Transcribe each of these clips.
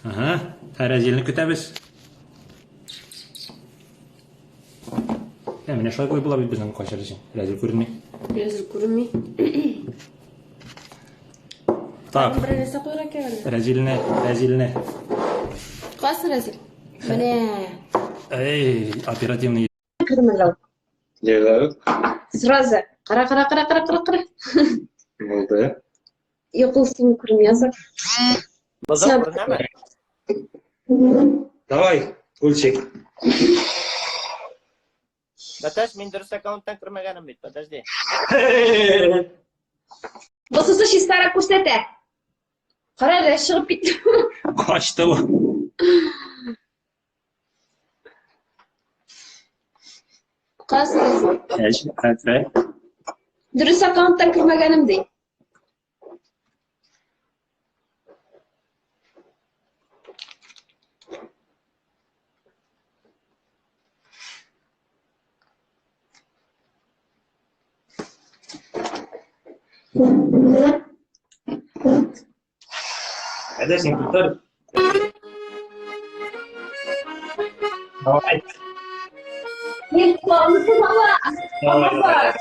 Ага, ә Рәзилне көтәбез. Ә, менә шулай куеп була бит безнең кайчан өчен. Рәзил күренми. Рәзил күренми. Так. Бер нәрсә куярга кирәк әле. Рәзилне, Рәзилне. Кайсы Рәзил? Менә. Эй, оперативный. Кермәгән. Юк. Сразу. Кара, кара, кара, кара, кара, кара. Булды. Юк, ул син күренми язык. Бозау күренәме? Давай, Гульчик. Бәтәш, мин дөрес аккаунттан кермәгәнем бит, подожди. Бусысы чистарак күрсәтә. Кара әле, чыгып китте. Качты ул. Каз. Дөрес аккаунттан кермәгәнем ди. Әйдә син утыр. Давай. Мин колагымны сызала. Давай, давай.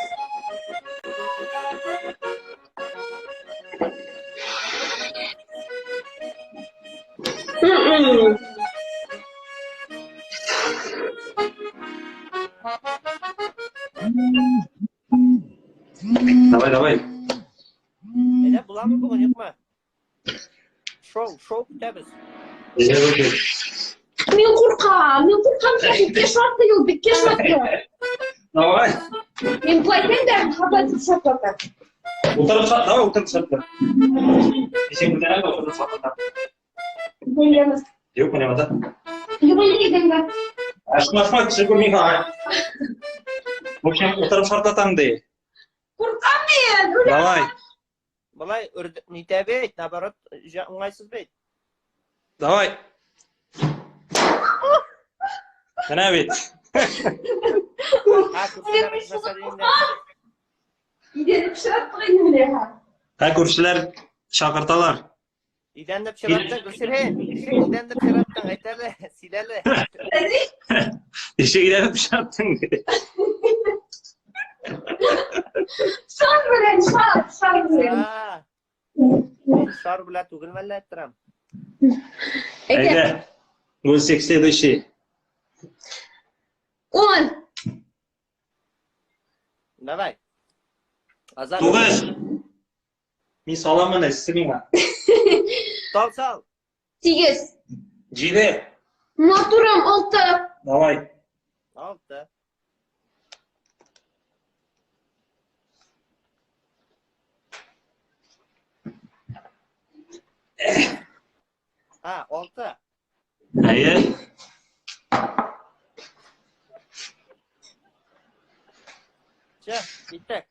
Давай, давай. Әйдә, буламы бүген, юкмы? Шоу, шоу көтәбез. Мин куркам, мин куркам, биккә шартлый ул, биккә шартлый. Давай. Мин болай итәм дә, хата итеп шартлата. Утырып шарт, давай утырып шартла. Син күтәрәм дә утырып шартлата. Беләмез. Юк, менә монда. Юк, инде идәнгә. Ашма, ашма, кеше күрми ха. В общем, утырып шартлатам ди. Куркам мин. Давай. Болай нитә бит, наоборот, уңайсыз бит. Давай. Менә бит. Идәнне пычраттык инде менә. Ә күршеләр чакырталар. Идәнне пычраттың, Гөлсирин. Идәнне пычраттың, әйт әле, сөйлә әле. Ничек идәнне пычраттың? Шар белән, шар, шар белән. Мин шар белән түгел мәллә торам. Әйдә. Гөлсик, следующий. 10. Давай. Азат. 9. Мин салам моны, сез миңа. Сал, сал. 8. 7. Матурым, 6. Давай. 6. Ha, 6. Әйе. Чә, киттек.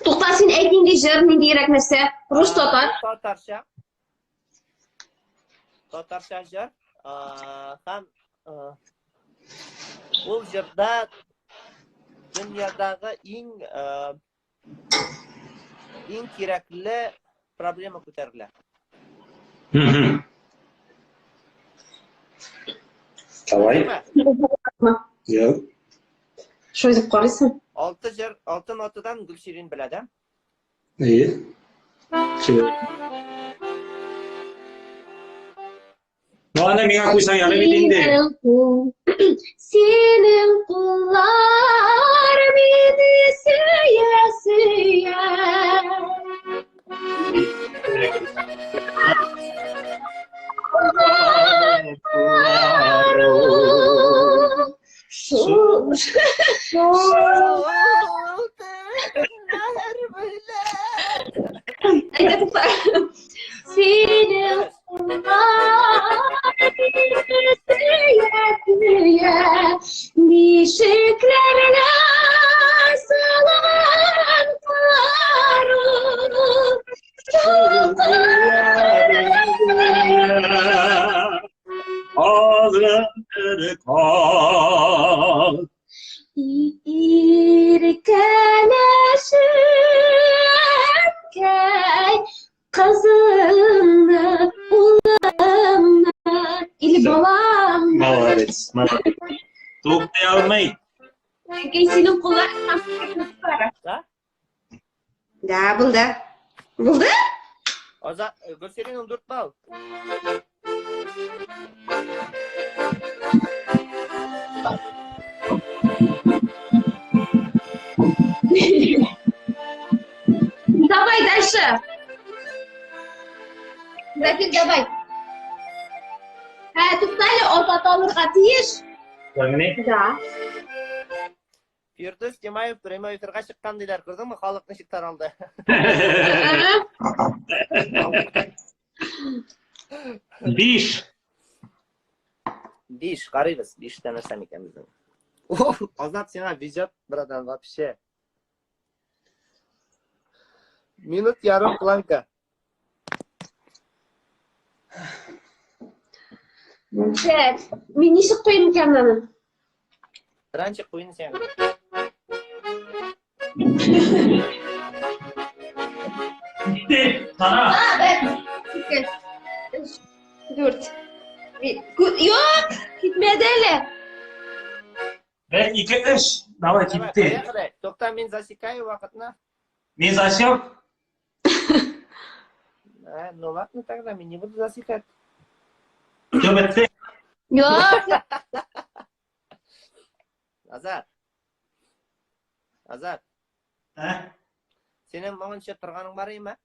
Тукта, син әйт нинди җыр, ниндиерәк нәрсә? Рус, татар? Татарча. Татарча җыр. Һәм ул җырда дөньядагы иң иң кирәкле проблема күтәрелә. Давай. Юк. Шулай дип карыйсың? Алты җыр, алты нотадан Гөлсирин белә, да? Әйе. Ну, аны миңа куйсаң ярый бит инде. Синең куллар мине сөя, сөя. Шул Әйдә, тукта. Синең куллар мине сөя, сөя. Бишекләргә салган кару. Иркәләшеп кәй кызыңны Молодец, молодец. Туктый алмый. Әнкәй, синең куллар. Да? Да, булды. Булды? Азат, Гөлсирин 14 балл. Давай дальше. Рафил, давай. Ә, туктале, Азат алырга тиеш. Ягъни? Да. Фирдүс Тимаев прямой эфирга чыккан диләр. Күрдеңме, халык ничек таралды? Биш. Биш, карыйбыз. Биштә нәрсә микән безнең? Азат, сиңа везет, братан, вообще. Минут ярым планка. Так, мин ничек куйым икән аны? Раньше куйын син. Китте. Сана. Бер, ике, өч, дүрт. Юк, китмәде әле. Бер, ике, өч. Давай, китте. Тукта, мин засекаю вакытны. Мин засек. А, ну ладно тогда, мин не буду засекать. Все, бетте. Юк. Азат. Азат. Ә? Синең моңынча торганың бар име?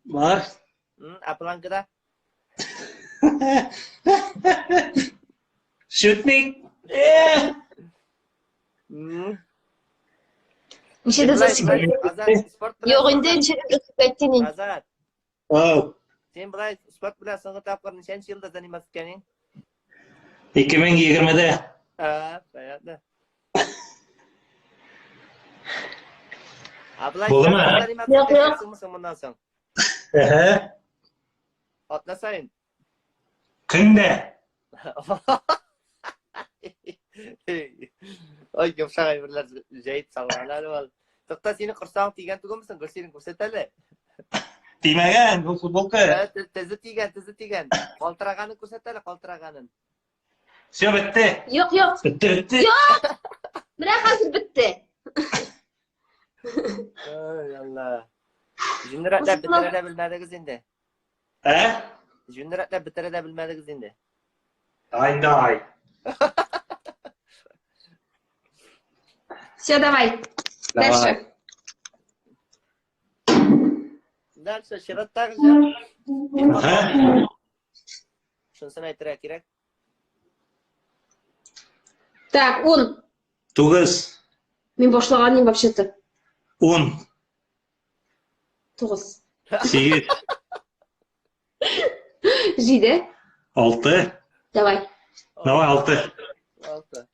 Бар. А планкада? Шутник. Ничәдә засекать? Азат, спорт белән. Юк, инде ничәдә засекать тинең. Азат. Ау. Син болай спорт белән соңгы тапкыр ничәнче елда заниматься иткәнең? 2020-дә. А, понятно. А болай Булдымы? заниматься Юк, юк. итәсеңме соң моннан соң? Әһә. Атна саен. Көндә. Ой, йомшак әйберләр җәеп салган әле ул. Тукта, синең корсагың тигән түгелме соң? Гөлсирин күрсәт әле. Тимәгән, бу футболка. Тезе тигән, тезе тигән. Калтыраганын күрсәт әле, калтыраганын. Все, бетте. Юк, юк. Бетте, бетте. Юк. Менә хәзер бетте. Ай, Алла. Җүнрәтләп бетерә дә белмәдегез инде. Ә? Җүнрәтләп бетерә дә белмәдегез инде. Ай, дай. Все, давай. Дальше. Дальше чираттагы җыр. Ага. Шунысын әйтергә кирәк. Так, ун. Тугыз. Мин башлаган идем вообще-то. Ун. Тугыз. Сигез. Җиде. Алты. Давай. Давай, алты. Алты.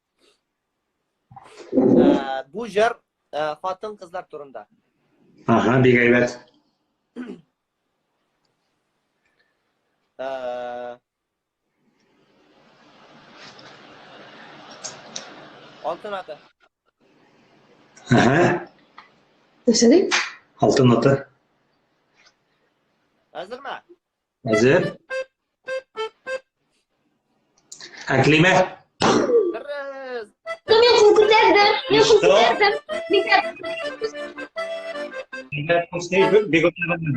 Бу җыр хатын-кызлар турында. Ага, бик әйбәт. Алтын аты. Ага. Нәрсә ди? Алтын аты. Әзерме? Әзер. Әклимә. Дөрес. Мин кул күтәрдем. Мин кул Что? күтәрдем. Мин Бик үтәдем.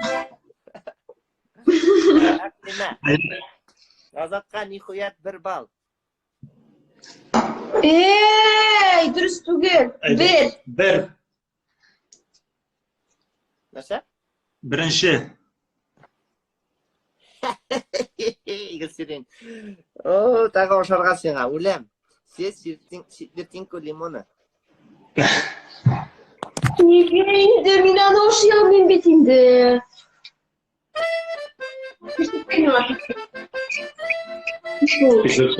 Әклимә. Азатка ниһаять бер балл. Эй, дөрес түгел. Бер. Бер. Нәрсә? Беренче. Гөлсирин. О, тагы ашарга сиңа, үләм. Съесть четвертинку лимона. Нигә инде? Мин аны ашый алмыйм бит инде.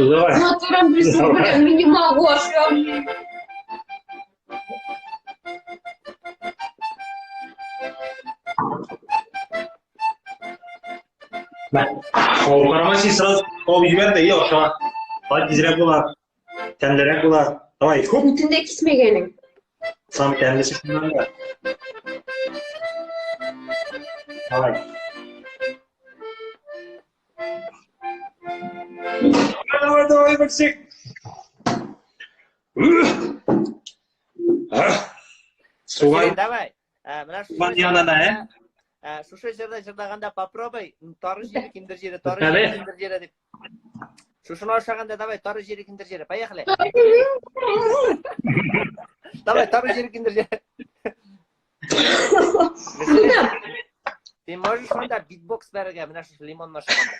Давай. Натурам белән мин не могу ашый алмыйм. Карама син сразу кабып җибәр дә, и аша. Давай тизрәк була. Тәмлерәк була. Давай, хоп. Бүтән дә кисмәгәнең. Сам тәмлесе шуннан да. Давай. Давай, давай, Максим. Суган. Давай. Менә шушы Суган янына, ә? Шушы җырны җырлаганда попробуй, тары җире, киндер җире, тары җире, киндер җире дип. Шушыны ашаганда давай, тары җире, киндер җире. Поехали. Давай, тары җире, киндер җире. Ты можешь монда битбокс бәрергә, менә шушы лимонны ашаганда.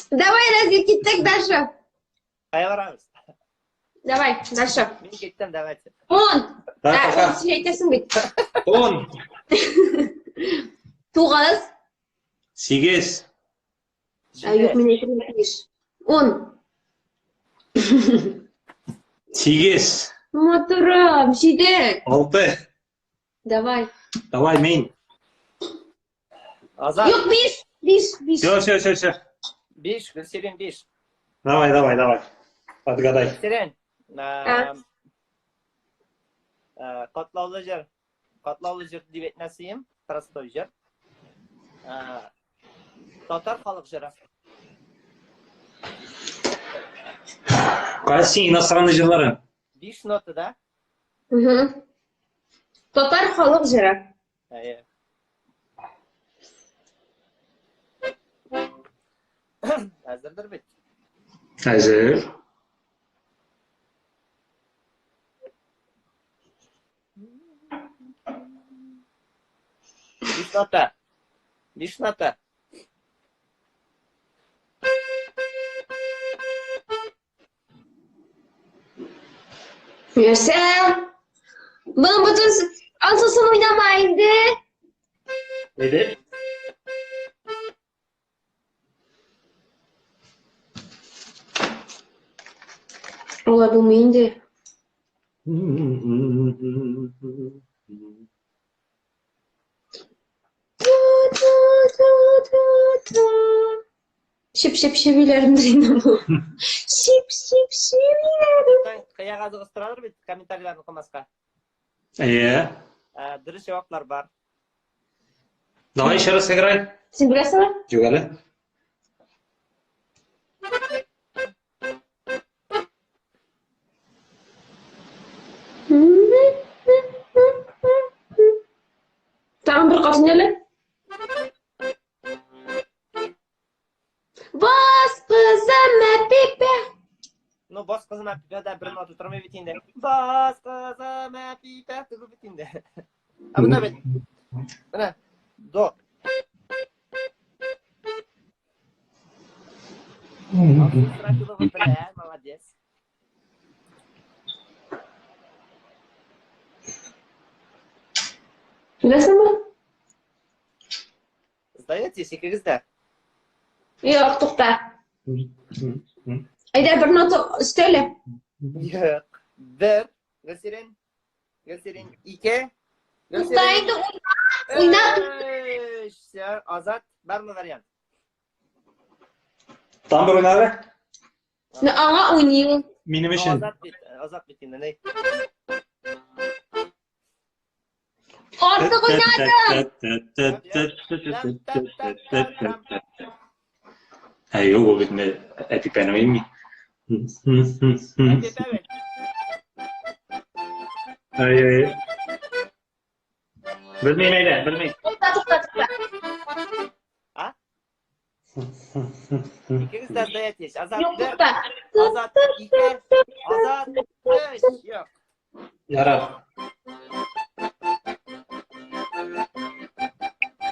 Давай, Разил, киттек дальше. Кая барабыз? Давай, дальше. Мин киттем, давайте. Он. Давай, Ә, пока. он син әйтәсең бит. 10, 9. 8, Ә, юк, мин әйтергә тиеш. 10. 8, Матурым, 7. 6. Давай. Давай, мин. Азат. Юк, 5. 5, 5. Все, все, все, все. 5, Гөлсирин 5. Давай, давай, давай. Отгадай. Гөлсирин. Катлаулы җыр. Катлаулы җыр дип әйтмәсем, простой җыр. Татар халык җыры. Кайсы иностранный җырлары? 5 нотада. Угу. Татар халык җыры. Әйе. Әзердер бит. Әзер. Биш нота. Биш нота. Нәрсә? Моның бөтен ансысын уйнама инде. Әйдә. Алай булмый инде. Шип-шип шибиләрем инде бу. Шип-шип шибиләрем. Кыягазыгыз торадыр бит комментарийларны укымаска. Әйе. Дөрес җаваплар бар. Давай еще раз сыграй. Син беләсеңме? Юк әле. Тагын бер кат әле. Бас кызым әпипә. Ну, бас кызым әпипә дә бер нота тормый бит инде. Бас кызым әпипә түгел бит инде. Ә менә бит. Менә до. Белә, молодец. Беләсеңме? Сдаетесь икегез дә? Юк, тукта. Әйдә бер нота өстәле. Юк. Бер. Гөлсирин. Гөлсирин. Ике. Тукта инде, уйна. Өч. Всё, Азат, бармы вариант? Там бер уйнады. Аңа уйный ул. Минем өчен. Азат бит, Азат бит инде, ни? Артык уйнадым. Ә юк, ул бит инде әпипәне уйный. Әпипә бит. Ай, ай. Белмим әйдә, белмим. Тукта, тукта, тукта. А? Икегез дә сдаетесь. Азат Юк, бер, тукта. Азат ике, Азат өч. Юк. Ярар.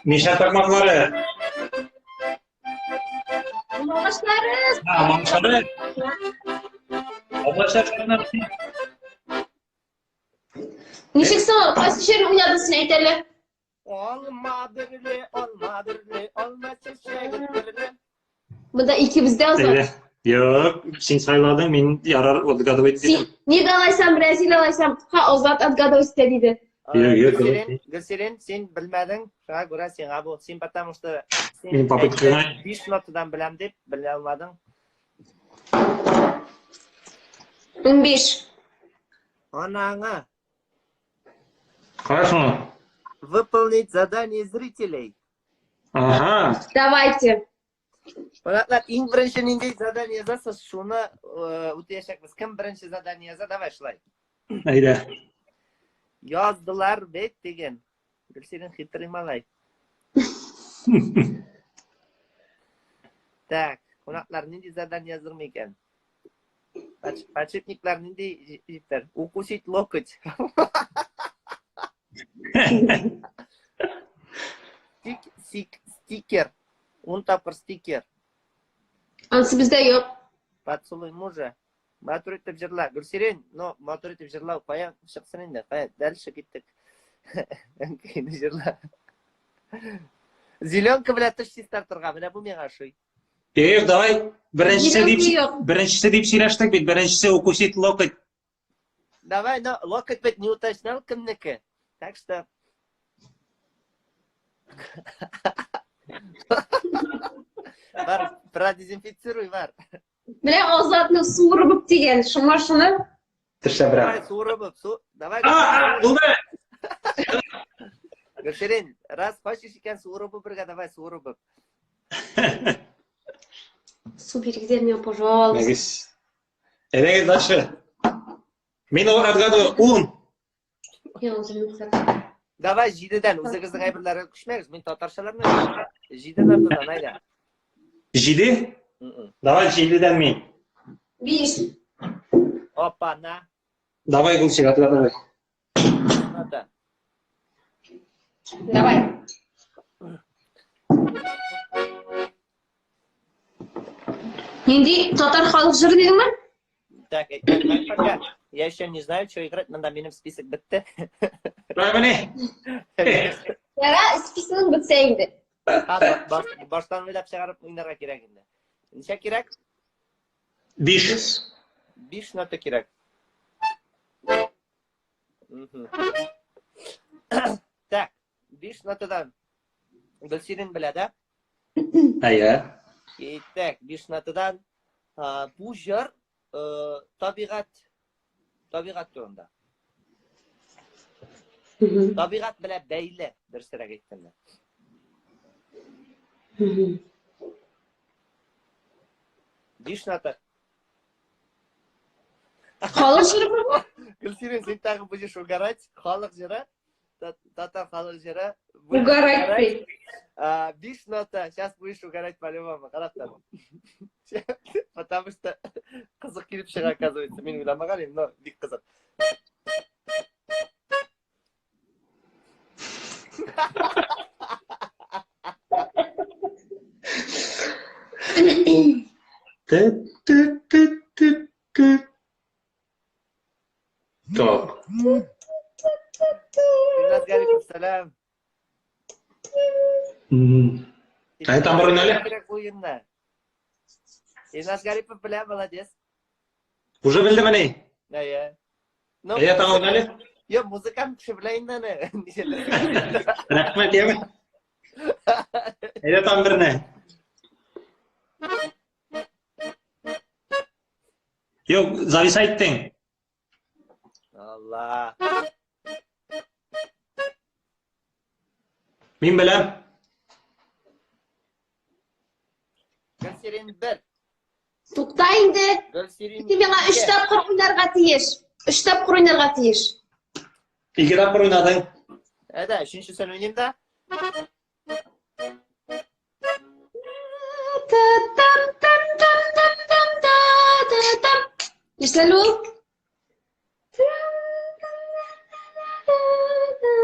Мишә такмаклары. Мамашлары. Ha, мамашлары. Мамашлар шуннан. Ничек соң, кайсы җыр уйнадың син әйт әле? Алма берле, алма берле, алма чәчәге берле. Монда икебез дә озак. Юк, син сайладың, мин ярар отгадывать Син итәм. ник алайсам, Бразил алайсам, ха, Азат отгадывать итә диде. Юк, юк, Гөлсирин, Гөлсирин, син белмәдең, шуңа күрә сиңа бу. Син потому что син Мин попытка гына. 5 нотадан беләм дип белә алмадың. 15. Анаңа Кара шуны. выполнить задание зрителей. Ага. Давайте. Кунаклар, иң беренче нинди задание язасыз, шуны э, үтәячәкбез. Кем беренче задание яза, давай шулай. Әйдә. Яздылар бит дигән. Гөлсирин хитрый малай. Так, кунаклар нинди задание яздырмый икән? Подшипниклар нинди җиптер? Укусить локоть. Тик, сик, стикер. Ун тапкыр стикер. Ансы бездә юк. Поцелуй мужа. Матур итеп җырла. Гөлсирин, но матур итеп җырлау кая чыксын инде? Кая? Дальше киттек. Әнкәйне җырла. Зеленка белән теш чистартырга. Менә бу миңа ошый. Эх, давай беренчесе дип беренчесе дип сөйләштек бит. Беренчесе укусить локоть. Давай, но локоть бит не уточнял кемнеке. Так что Бар, продезинфицируй, бар. Менә Азатны суырып дигән, шуңа шуны. Төшә Давай, суырып, су. Давай. А, булды. Гөлширин, раз хочешь икән суырып бергә, давай суырып. Су бирегез миңа, пожалуйста. Нәгез. Әйдәгез дальше. Мин отгадываю ун. Я үзем рөхсәт. Давай җидедән үзегезнең әйберләргә күчмәгез. Мин татарчаларны җиде нотадан әйдә. Җиде? Давай җидедән мин. Биш. Опа, на. Давай, Гулчик, отгадывай. Нота. Давай. Нинди татар халык җыры дидеңме? Так, пока. Я еще не знаю, что играть, монда минем список бетте. Правильно. Яра, списогың бетсә инде. Баштан уйлап чыгарып уйнарга кирәк инде. Ничә кирәк? Биш. Биш нота кирәк. Так, биш нотадан. Гөлсирин белә, да? Әйе. Киттек, биш нотадан. Бу җыр табигать табигать турында. Табигать белән бәйле, дөресрәк әйткәндә. Биш нота. Халык җыры бу? Гөлсирин, син тагын будешь угорать. Халык җыры. Татар халык җыры. Угорать ты. Биш нота. Сейчас будешь угорать по-любому. Карап тор. Потому что кызык килеп чыга, оказывается. Мин уйламаган идем, но бик кызык. Так. Илназ Гарипов, сәлам. Әй, тамыр уйнали. Кирәк уенны. Илназ Гарипов белә, молодец. Уже белдемени? Әйе. Ну, Әйе, тагын уйнали. Юк, музыкант кеше белә инде аны. Рәхмәт, яме. Әйдә тагын берне. Юк, завис әйттең. Алла. Мин беләм. Гөлсирин бер. Тукта инде. Гөлсирин. Син миңа өч тапкыр уйнарга тиеш. Өч тапкыр уйнарга тиеш. Ике тапкыр уйнадың. Әдә, өченчесен уйныйм да. Нәрсә ул?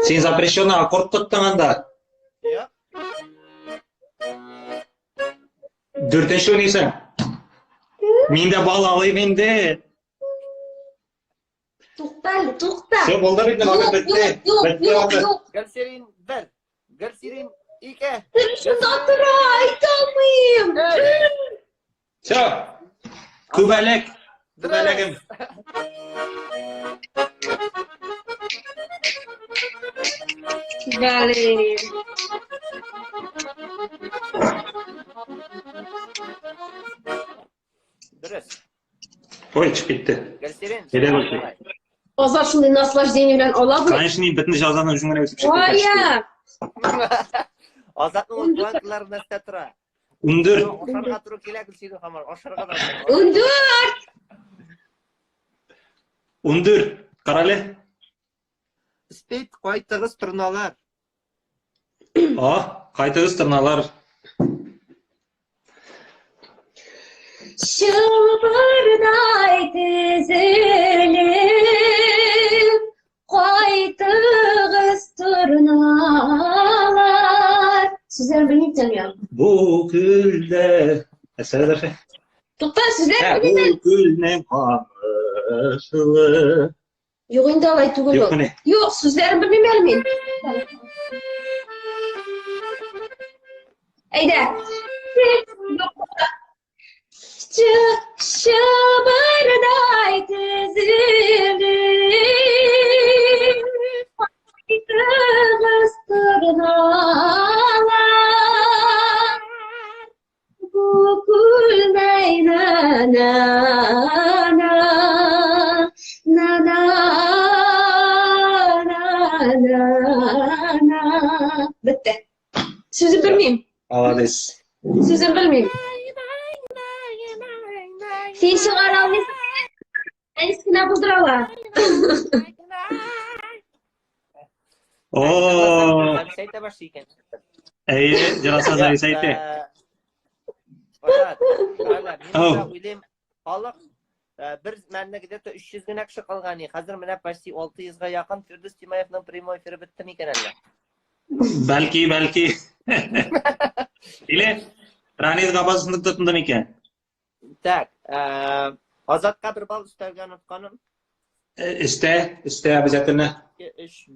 Син запрещенный аккорд тоттың анда. Юк. Дүртенче уйныйсың. Мин дә бал алыйм инде. Тукта әле, тукта. Все, булды бит, вакыт бетте. Юк, Бетте юк, вакыт. юк. Гөлсирин бер. Гөлсирин ике. Шунда тора, әйтә алмыйм. Все. Күбәләк. Күбәләгем. Блин. Дөрес. Ой, чыгып китте. Гөлсирин. Әйдә, Гөлсирин. Азат шундый наслаждение белән ала бу. Конечно, бөтен җазаны үзең генә үсеп чыгып Ая! Азатның ул планкалары нәрсә тора? 14. Ашарга туры килә Гөлсирин һаман, ашарга да. 14. 14. Карале. Спейт кайтыгыз торналар. А, кайтыгыз торналар. Чылбырдай тезелеп, кайтыгыз торналар. Сүзләрен белмим икән. Бу күлдә. Әсәр дә. Тукта, сүзләрен Бу белмим. күлнең камышлы. Юк инде алай түгел Юк ул. менә. Юк, сүзләрен белмим әле мин. Әйдә. Чыбырдай тезелеп, кайтыгыз торналар. Бу күлдәй на на на на на на на на. Бетте. Сүзен белмим. Молодец. Сүзен белмим. Син чыгара алмыйсың. Әнис кенә булдыра ала. О, Әйтә башлый икән. әйе, җыраса завис әйтә. Азат, Галя, мин Ау. менә уйлыйм, халык бер мәлне где-то 300 генә кеше калган иде. Хәзер менә почти 600 га якын Фирдүс Тимаевның прямой эфиры бетте микән әллә? Бәлки, бәлки. Или Ранис Габбасовны тотынды микән? Так, Азатка бер балл өстәргә онытканым. Өстә, өстә обязательно. 2, 3,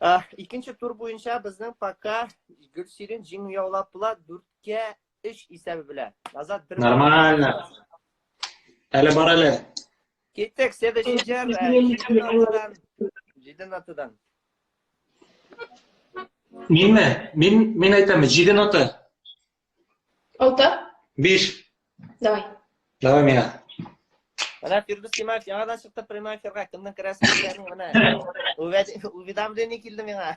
4. Икенче тур буенча безнең пока Гөлсирин җиңү яулап була 4-кә 3 исәбе белән. Азат бер балл. Нормально. Әле бар әле. Киттек, следующий җыр. Җиде нотадан. Җиде нотадан. Минме? Мин әйтәм, 7 нота. Алты. 5. Давай. Давай миңа. Менә Фирдүс Тимаев яңадан чыкты прямой эфирга. Кемнең керәсе килгәнен менә. Уведомление килде миңа.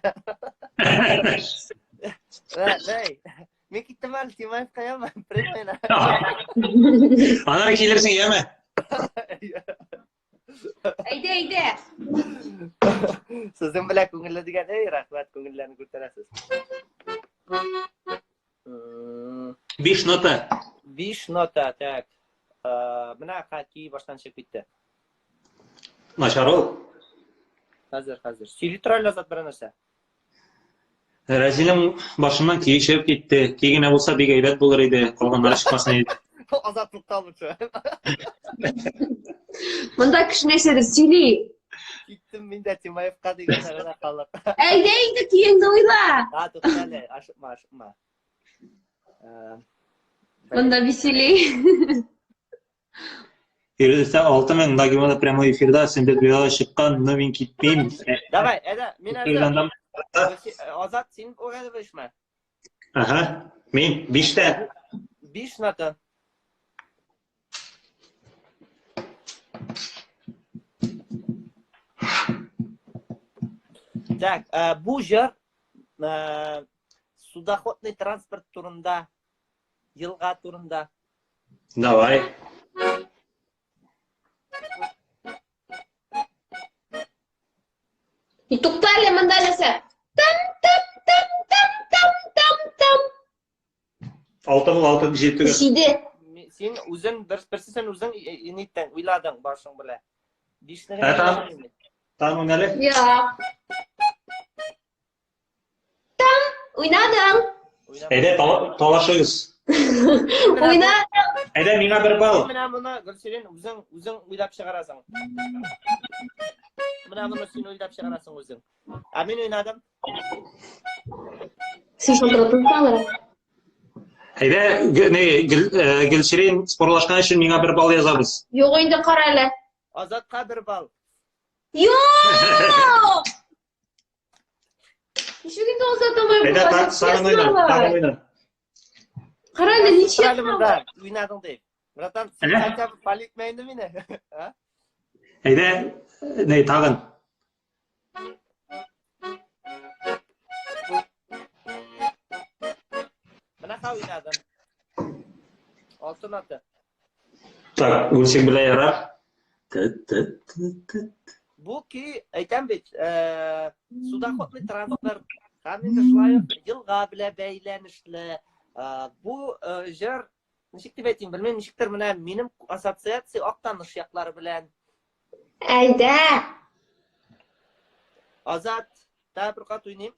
Дәй. Мин киттем әле Тимаевка яме, прямойна. Анары килерсең, яме? Әйдә, әйдә. Сезнең белән күңелле дигән, эй, рәхмәт, күңелләрне күтәрәсез. 5 нота. 5 нота, так. Менә хоккей баштан чыгып китте. Начар ул. Хәзер, хәзер. Сөйли тора әле Азат берәр нәрсә. Рәзилнең башыннан көе чыгып китте. Көй генә булса бик әйбәт булыр иде. Калганнары чыкмасын иде. Азат тукталмыйча. Монда кеше нәрсәдер сөйли. Киттем мин дә Тимаевка дигән генә халык. Әйдә инде көеңне уйла. А, тукта әле, ашыкма, ашыкма. Монда веселей. Фирдүстә 6000 Нагимада прямой эфирда Сембер Буяга чыккан, но мин китмим. Давай, әйдә, мин әзер. Азат, син угадываешмы? Ага, мин 5-тә. 5 нота. Так, бу җыр судоходный транспорт турында, елга турында. Давай. И тукта әле монда нәрсә? Там там там там там там там. Алты бул, алты җиде түгел. Җиде. Син үзең бер берсе син үзең ниттең, уйладың башың белән. Бишне Ә, там. Там әле. Я. Там уйнадың. Әйдә, талашыгыз. Уйна. Әйдә, миңа бер балл. Менә моны Гөлсирин үзең үзең уйлап чыгарасың. Менә моны син уйлап чыгарасың үзең. Ә мин уйнадым. Син шалтыраттың алар. Әйдә, не, Гөлсирин спорлашкан өчен миңа бер балл язабыз. Юк инде кара әле. Азатка бер балл. Юк! Ничек инде Азат абый Әйдә, тагын уйна, тагын уйна. Кара әле, ничек Әле монда уйнадың дип. Братан, син хотя бы палитмә инде мине. Әйдә, не, тагын. Менә Аха уйнадым. Алты нота. Так, Гөлсин белә ярар. Тыт-тыт-тыт-тыт. Бу көй, әйтәм бит, э, судоходный транспорт һәм инде шулай ук елга белән бәйләнешле. Э, бу э, җыр ничек дип әйтим, белмим, ничектер менә минем ассоциация Актаныш яклары белән. Әйдә. Азат, тагы бер кат уйныйм.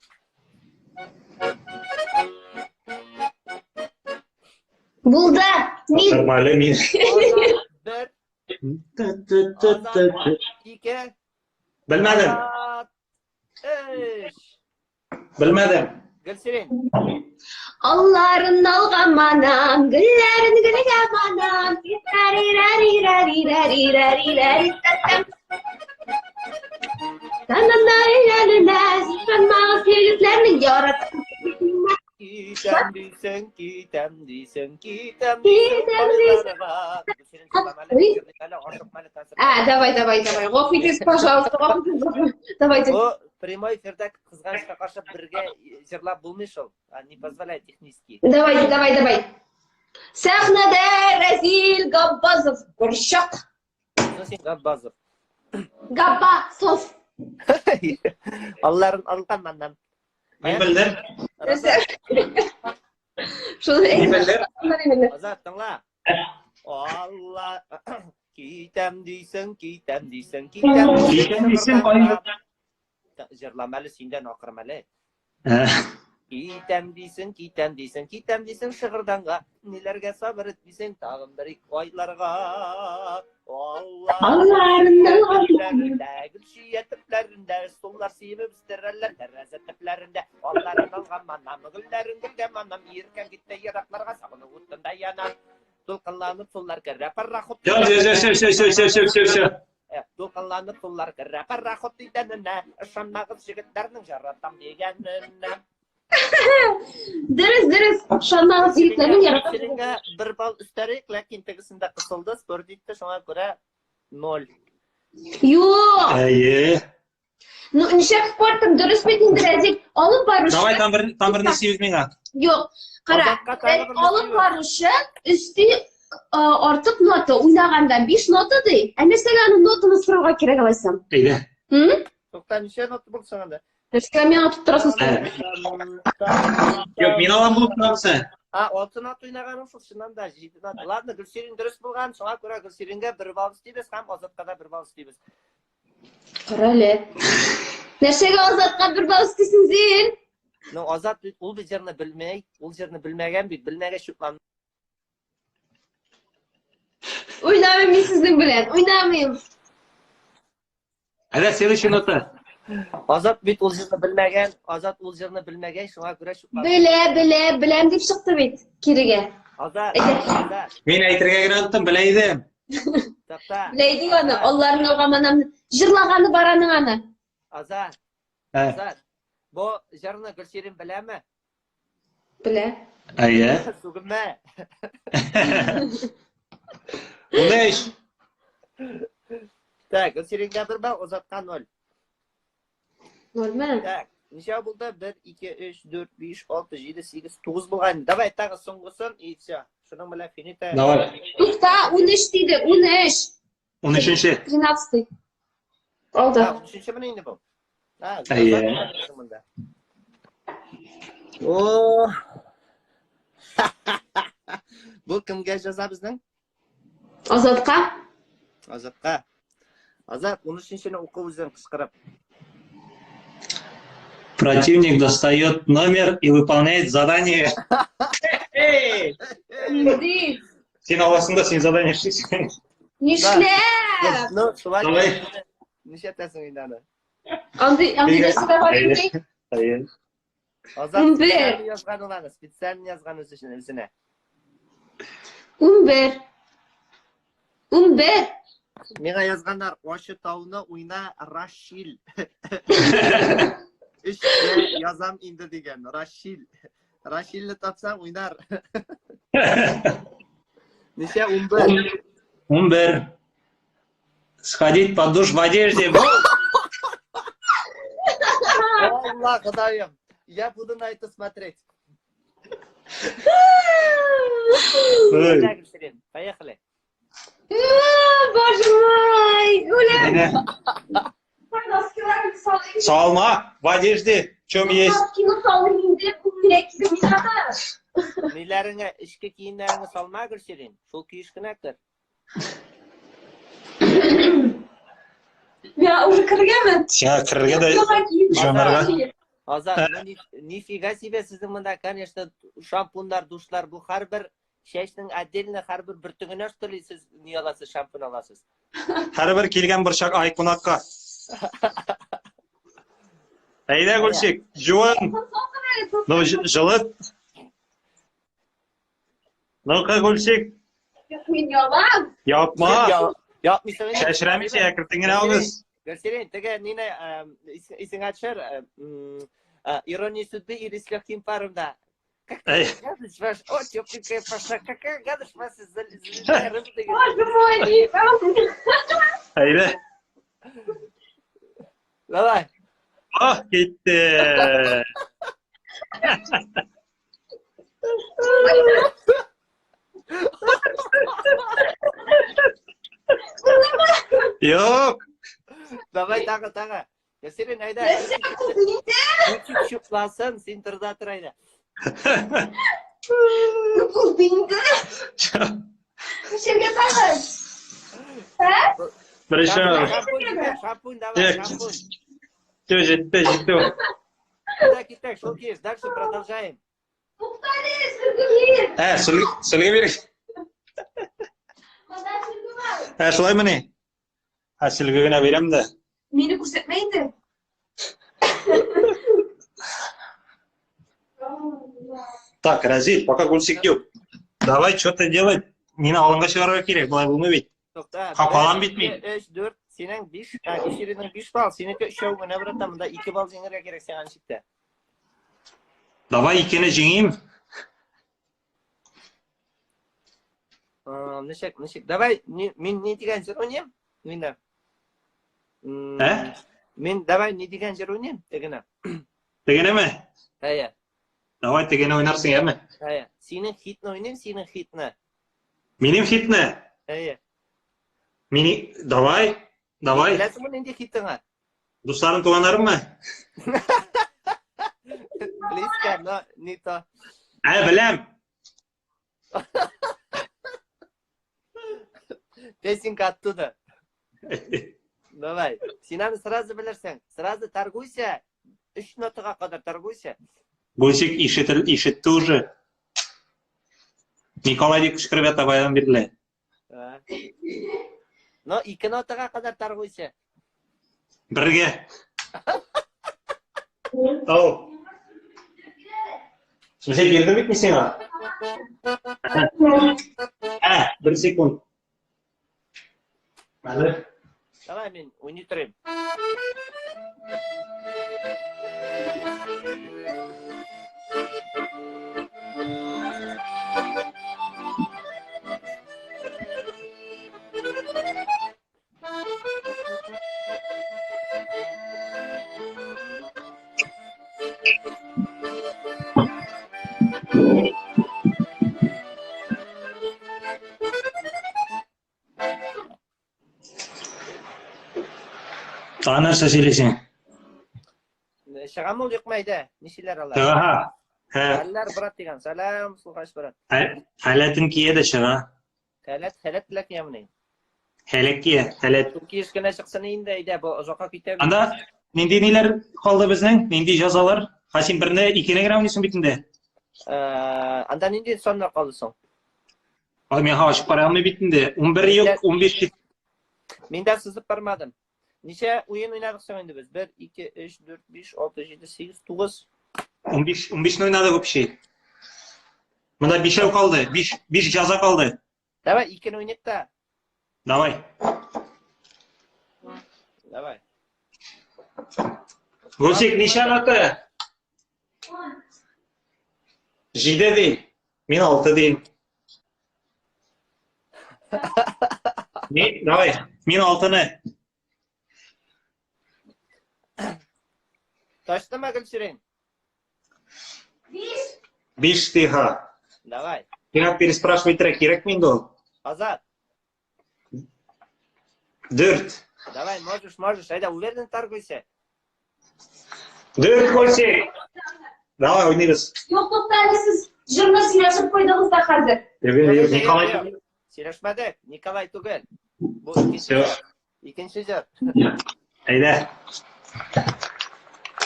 Булды. Мин. Нормально, мин. Азат, бер, Тыт-тыт-тыт-тыт. ике, Белмәдем. Азат, өч. Белмәдем. Гөлсирин. Алларын алга манам, гөлләрен гөлгә манам. Рари-рари-рари-рари-рари-рари-татам. Тананай-лалала, егетләрнең яратып. Китәм дисең, китәм дисең, китәм Китәм дисең. Гөлсирин, җырлама әле, Ой. җырлыйк әле, ашыкма әле концерт. А, давай, давай, давай. Гафу итегез, пожалуйста, гафу итегез. Давайте. Бу прямой эфирда кызганычка каршы бергә җырлап булмый шул. А, Не позволяет технически. Давай, давай, давай. Сәхнәдә Рәзил Габбазов. Борчак. Ну син Габбазов. Габбасов. Алларын алган маннан. Мин белдем. Нәрсә? Шуны Мин белдем. әйтеп. Азат, тыңла. Алла китәм дисең, китәм дисең, китәм Китәм дисең, кайда? Җырлама әле синдән акырма әле. Ә, Китәм дисең, китәм дисең, китәм дисең Шыгырданга. Ниләргә сабыр итмисең тагын бер ике айларга. Алла Алларын алган. төпләрендә, гөлчия төпләрендә, сулар сибеп үстерәләр тәрәзә төпләрендә. Алларын алган манам, гөлләрен гөлгә манам, иркәм китте еракларга, сагыну утында янам. Дулкынланып сулар керә пароход. Все, все, все, все, все, все, все, все, все. Дулкынланып сулар керә пароход идәненә. Ышанмагыз егетләрнең яратам дигәненә. Дөрес, дөрес. Ышанмагыз егетләрнең яратам. Сирингә бер балл өстәрик, ләкин тегесендә кысылды, спор итте, шуңа күрә ноль. Юк. Әйе. Ну, ничек спортым дөрес бит инде, Рәзил. Алып баручы. Давай там бер там берне сибез миңа. Юк. Кара. Азатка тагы бер Алып сибез. баручы өсти артык нота уйнаганда 5 нота ди. Ә нәрсәгә аны нотаны сорарга кирәк алайса? Әйдә. М? Тукта, ничә нота булсын анда? Нәрсәгә миңа тоттырасың? Ә. Юк, мин алам булып торамсы. А, алты нота уйнаганым шул, чыннан да, җиде нота. Ладно, Гөлсирин дөрес булган, шуңа күрә Гөлсирингә бер балл өстибез һәм Азатка да бер балл өстибез. Кара әле. Нәрсәгә Азатка бер балл өстисең син? Ну, Азат бит ул бит җырны белмәй, ул җырны белмәгән бит, белмәгәч шутлан. Уйнамыйм мин сезнең белән, уйнамыйм. Әйдә, следующий нота. Азат бит ул җырны белмәгән, Азат ул җырны белмәгән, шуңа күрә шутлан. Белә, белә, беләм дип чыкты бит кирегә. Азат, Әйдә. Азат, Мин әйтергә генә оныттым, белә идем. тукта. Белә идек аны, алларын алган анамны. Җырлаганы бар аның аны. Азат, Ә, Азат. Бу җырны Гөлсирин беләме? Белә. Әйе. Сүгенмә. 13. Так, Гөлсирингә бер балл, Азатка ноль. Нольме? Так, ничә булды? 1, 2, 3, 4, 5, 6, 7, 8, 9 булган. Давай тагы соңгысын и все. Шуның белән финита. Давай. Тукта, 13 диде, 13. 13-нче. 13. Алды. А, 13-нче менә инде бу. А, Әйе. монда. О! Бу кемгә җәза безнең? Азатка. Азатка. Азат, 13-нчене укы үзең кычкырып. Противник достает номер и выполняет задание. Эй! Инде. Син аласың да, син задание эшлисең. Нишләп? Ну, шулай. Давай. Нишләтәсең инде аны? Андый андый нәрсә дә бар инде. Әйе. Азат 11. специально язган ул аны, специально язган үзе өчен үзенә. 11. 11. Миңа язганнар, Ачы тауны уйна Рашил. Өч язам инде дигән, Рашил. Рашилне тапсаң уйнар. Ничә 11? 11. Сходить под душ в одежде. Алла, Ходаем. Я буду на это смотреть. Әйдә, Гөлсирин, поехали. Боже мой, үләм. Әйдә. Носкиларны салыйм. Салма, в одежде, в чем есть. Носкины салыйм инде, бу кирәк миңа. Ниләреңә, эчке киемнәреңне салма, Гөлсирин. Шул киеш кенә кер. Миңа уже кергәме? Сиңа керергә дә җанарга. Азат, ну нифига себе сезнең монда, конечно, шампуньнар, душлар, бу һәрбер чәчнең отдельно һәрбер бөртегенә что ли сез ни аласыз, шампунь аласыз? Һәрбер килгән борчак ай кунакка. Әйдә, Гөлчик, жуын. Ну, җылыт. Ну-ка, Гөлчик. Мин ябам. Япма. Япмыйсың инде. Шәшрәмичә, әкертен генә алгыз. Гөлсирин, теге нине исеңә төшер, ирония судьбы или с легким паром, да. Какая гадость ваш, о, тепленькая паша, какая гадость вас залезная рыба дигән. Боже мой, не Әйдә. Давай. Ах, китте. Юк. Давай тагы, тагы. Гөлсирин, әйдә. Гөлчик чукласын, син тор да тор әйдә. Булды инде. Ничәргә тагын? Ә? Беренче. Шампунь, шампунь, давай, шампунь. Все, җитте, җитте. Куда киттек, шул килеш, дальше продолжаем. Туктале, сөлге бир. Ә, сөлге, сөлге бир. Монда сөлге бар. Ә, шулаймыни? Ә, сөлге генә бирәм дә. Мине күрсәтмә инде. Так, Разиль, пока Гульсик юк. Давай что-то делать. Мине аланга чыгарырга кирәк, болай булмый бит. Тукта. Капалан бит мин. 3, 4, синең 5, ә, Гөлсиринең 5 балл, синеке өчәү генә, братан, монда 2 балл җиңәргә кирәк сиңа ничек тә. Давай икене җиңим. Ничек, ничек? Давай, мин ни дигән җыр уйныйм? Мин Ә? Мин давай ни дигән җыр уйныйм? Тегене. Тегенеме? Әйе. Давай тегене уйнарсың, әме? Әйе. Синең хитны уйныйм, синең хитны. Минем хитны? Әйе. Мини давай, давай. Беләсеңме нинди хитыңа? Дусларым, туганнарыммы? Близко, но не то. Ә, беләм. Песенка оттуда. Давай. Син аны сразу белерсең. Сразу торгуйся. Өч нотага кадәр торгуйся. Гульсик ишетел, ишетте уже. Николай дип кычкырып ята баядан бирле. Но ике нотага кадәр торгуйся. Бергә. Ау. В смысле, бирдем бит мин сиңа? Ә, бер секунд. Әле. Давай мин уйный торыйм. Тагы нәрсә сөйлисең? Чыгам ул юкмы әйдә? Ничеләр алар? Чыга. Һә. Хәлләр брат дигән. Сәлам, сулгач брат. Халәтен кия дә чыга. Халәт, халәт белән киямени? Халәт кия, халәт. Шул киеш кенә чыксын инде, әйдә, бу озакка китә. Анда нинди ниләр калды безнең? Нинди җазалар? Ха син берне, икене генә уйныйсың бит инде. Анда нинди саннар калды соң? Ай, мин ачып карый алмый бит инде. 11 юк, 15 Мин дә сызып бармадым. Ничә уен уйнадык соң инде без? 1, 2, 3, 4, 5, 6, 7, 8, 9. 15, 15 уйнадык общий. Монда бишәү калды. 5, 5 җаза калды. Давай икене уйныйк та. Давай. Давай. Гульсик, ничә нота? Җиде ди. Мин алты дим. Мин, давай, мин алтыны. Таштымы, Гөлсирин? Биш. Биш ди, ха. Давай. Миңа переспрашивать итәргә кирәкме инде ул? Азат. Дүрт. Давай, можешь, можешь. Әйдә, уверенно торгуйся. Дүрт ноль. Давай, уйныйбыз. Юк, тукта әле сез җырны сөйләшеп куйдыгыз да хәзер. Юк, Николай түгел. Сөйләшмәдек, Николай түгел. Бу икенче җыр. Икенче җыр. Әйдә.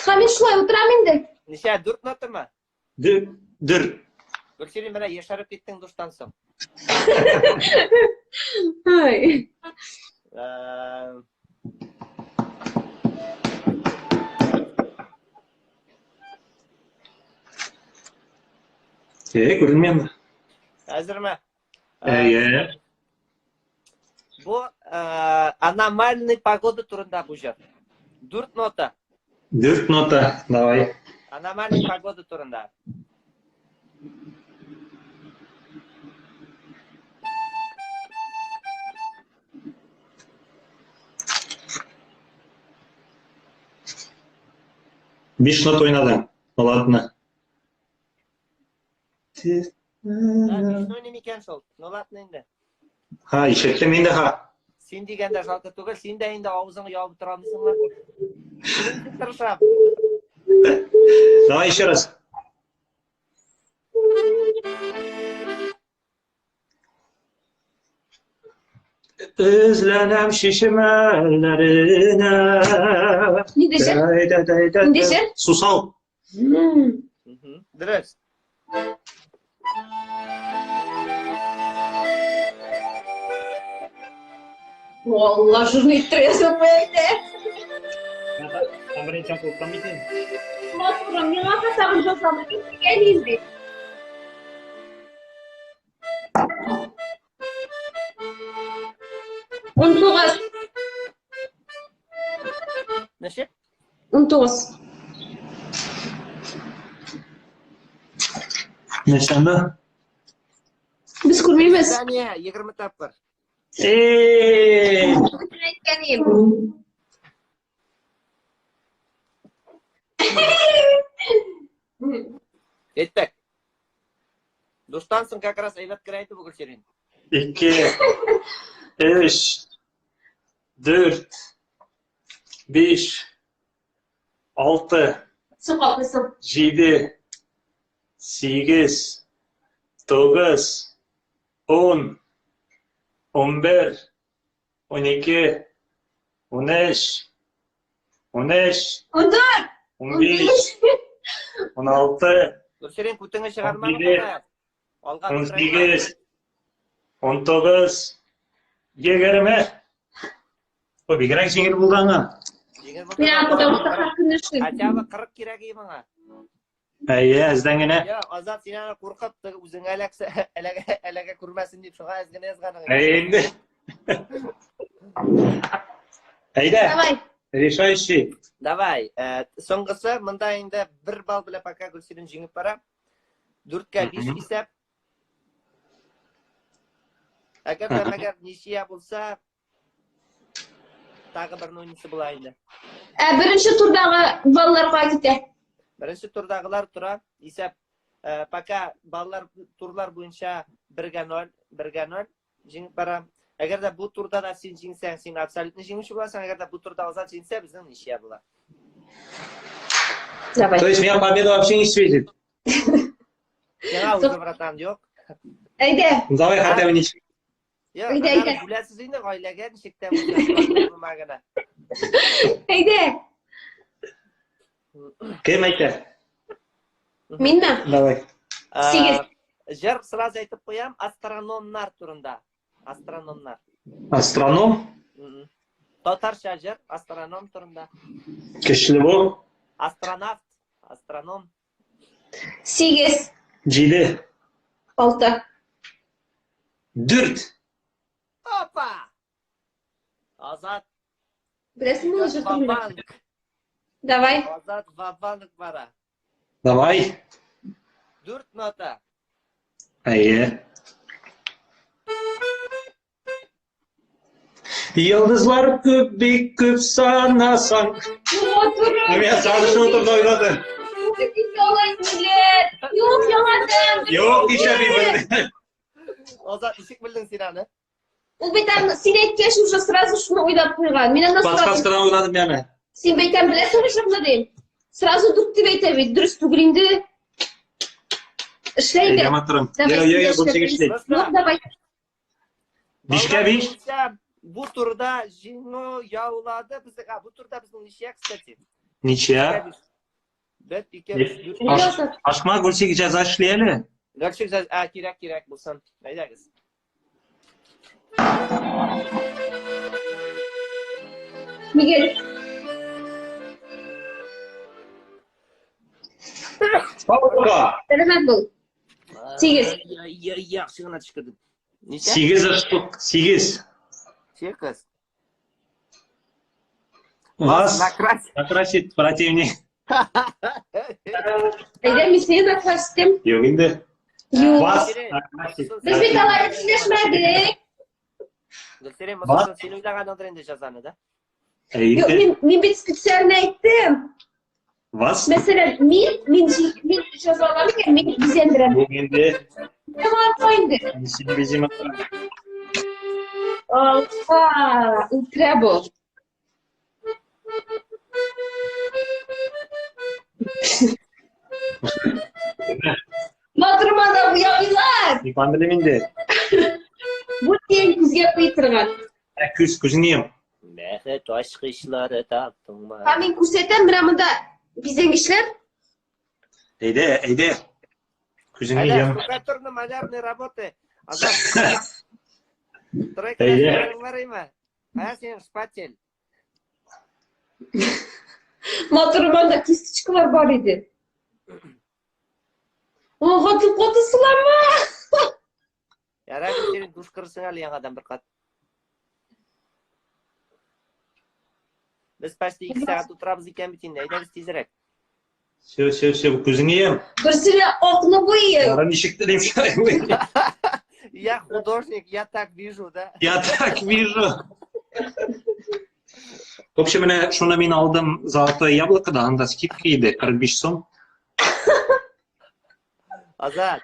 Һәм мин шулай утырам инде. Ничә, дүрт нотамы? Дүрт. Дүрт. Гөлсирин, менә яшәреп киттең душтан соң. Ай. Э, күренми анда. Әзерме? Әйе. Бу аномальный погода турында бу җыр. Дүрт нота. Дүрт нота, давай. Аномальный погода турында. Биш нота уйнадың. Ладно. Бишне уйныйм икән шул. Ну ладно инде. Ха, ишеттем инде, ха. Син дигәндә жалко түгел, син дә инде авызыңны ябып тора алмыйсың ла. Мин тырышам. Давай еще раз. Эзләнәм чишмәләренә. Нинди җыр? Нинди җыр? Сусау. Дөрес. Алла, жирный иттерәсең әйтә. Беренче куркам бит инде. Матурым, миңа да тагын язам. Әнием бит. 19. Ничек? 19. Нәрсәне? Без күрмибез. Сания, 20 тапкыр. Эй! Әйткәнем. Әйттек. Душтан соң как раз әйбәт керә иде бу Гөлсирин. Ике, өч, дүрт, биш, алты, Соң калкыйсың. җиде, сигез, тугыз, ун, 11, 12, 13, 13, 14, 15, 16, Гөлсирин, күтеңне чыгарма. 17, Алга 18, 19, 20. Ой, бигрәк җиңел булды аңа. Мин потому что һәр көн эшлим. Хотя бы 40 кирәк иде моңа. Әйе, әздән генә. Я, Азат, син аны куркып, теге үзеңә эләксә, эләгә, эләгә күрмәсен дип, шуңа әз генә язганың. Әйе инде. Әйдә, Давай. решающий. Давай, соңгысы, монда инде бер балл белән пока Гөлсирин җиңеп бара. 4-кә 5 Мгм. исәп. Әгәр дә мәгәр ничья булса, тагы бер уйныйсы була инде. Ә беренче турдагы баллар кая китә? Беренче турдагылар тора, исәп пока баллар турлар буенча 1-гә 0, 1-гә 0 җиңеп бара. Әгәр дә бу турда да син җиңсәң, син абсолютно җиңүче буласың. Әгәр дә бу турда Азат җиңсә, безнең ничья була. Давай. То есть меня победа вообще не светит. Сиңа уже, братан, юк. Әйдә. Давай хотя бы ничего. Юк, Әйдә, әйдә. Бүләсез инде гаиләгә ничек тә булса гына. Әйдә. Кем әйтә? Минме? Давай. Сигез. Җыр сразу әйтеп куям, астрономнар турында. Астрономнар. Астроном? Татарча җыр, астроном турында. Көчле бу. Астронавт, астроном. Сигез. Җиде. Алты. Дүрт. Опа! Азат. Беләсеңме ул җыр турында? Ва-банк. Давай. Азат ва-банк бара. Давай. Дүрт нота. Әйе. Йолдызлар күп, бик күп санасаң. Матурым. Мин сагышып утырды уйладым. Юк, яңадан. Юк, нишләп мин. Азат, ничек белдең син аны? Ул бит аны син әйткәч уже сразу шуны уйлап куйган. Мин аны сразу Подсказкадан уйладым яме. Син бәйтәм беләсеңме җырны дим. Сразу дүрт дип әйтә бит, дөрес түгел инде. Эшләй инде. Әйдә матурым. Давай, Йо, йо, йо, син Гөлсик дә эшли. Ну, давай. Бишкә биш. Бу турда җиңү яулады безнең. А, бу турда безнең ничә, кстати? Ничә? Бер, ике, өч, дүрт. Аш, ашма Гөлсик җәза эшли әле. Гөлсик җәза, а, кирәк, кирәк булсын. Әйдәгез. Мигель. Пауза. Сәламәт бул. Сигез. Яхшы гына төшкердем. Ничә? Сигез штук. Сигез. Сигез. Вас накрасит. Накрасит противник. Әйдә, мин сине накраситем. Юк инде. Юк. Вас накрасит. Без бит алай сөйләшмәдек. Гөлсирин, монысы син уйлаганыңдыр инде җәзаны, да? Юк, мин, мин бит специально әйттем. Вас? Мәсәлән, мин, мин, мин җәза алам икән, мин бизәндерәм. Юк инде. Тамам инде. Мин сине бизим. Алла, үтерә бу. Матурмада буямыйлар. Икан белем инде. Бу тиен күзгә куй торган. Ә күз, күзеңне йом. Бәхет ачкычлары таптыңмы? Һәм мин күрсәтәм, менә монда бизәнгечләр. Әйдә, әйдә. Күзеңне Әйдә, йом. штукатурно-малярные работы. Азат. Тройка Әйдә. бар име? Кая синең шпатель? Матур монда кисточкалар бар иде. О, каты каты сылама. Ярар, син душ кырсың әле яңадан бер кат. Без почти 2 сәгать утырабыз икән бит инде. Әйдәгез тизрәк. Все, все, все, күзеңне йом. Берсенә акны буйый. Ярар, ничек телим шулай буйый. Я художник, я так вижу, да? Я так вижу. В общем, менә шуны мин алдым Золотое яблокода, анда скидка иде, 45 сум. Азат,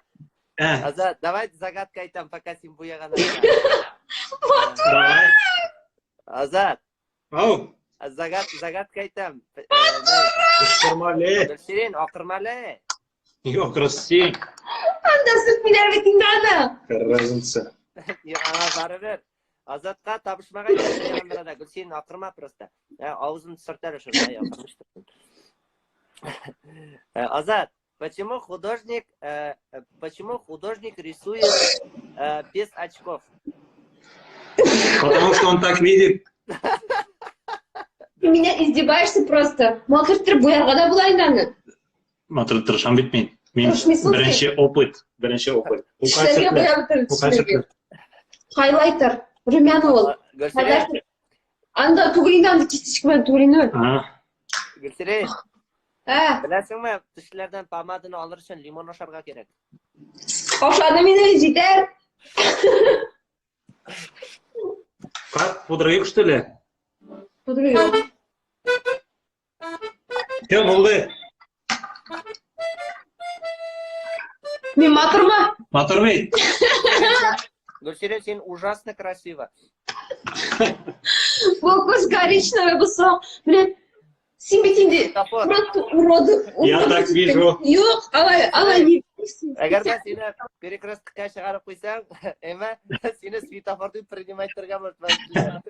Ә, Азат, давай загадка әйтәм, пока син буяган. давай. Азат, Ау, загад, загадка әйтәм. Кычкырма әле. Гөлсирин, акырма әле. Юк, Россия. Анда сөртмиләр бит инде аны. Какая разница? Аңа барыбер. Азатка табышмак әйтәм, берада. Гөлсирин, акырма просто. Авызын сөртәр шунда, акырмыш торсын. Азат, почему художник рисует без очков? Потому что он так видит. Ты меня издеваешься просто. Матур иттереп буярга да була инде аны. Матур тырышам бит мин. Мин Тырышмыйсың син. беренче опыт, беренче опыт. Бу Тешләргә концертлар, буя бит бу тешләргә. концертлар. Хайлайтер, румяна ул. Гөлсирин, Хайлайтер. Анда түгел инде анда кисточка белән түгел инде. А, Гөлсирин, Ә, беләсеңме, тешләрдән помаданы алыр өчен лимон ашарга кирәк. ашадым инде, җитәр. Как, пудра юк, что ли? Пудра юк. Все, булды. Мин матурмы? Матур бит. Гөлсирин, син ужасно красиво. Бу күз коричневый бу соң. Менә син бит инде Светофор. просто уроды. Я так вижу. Юк, алай, алай не. Әгәр дә сине перекресткка чыгарып куйсаң, әмма сине светофор дип принимать итәргә мөмкин.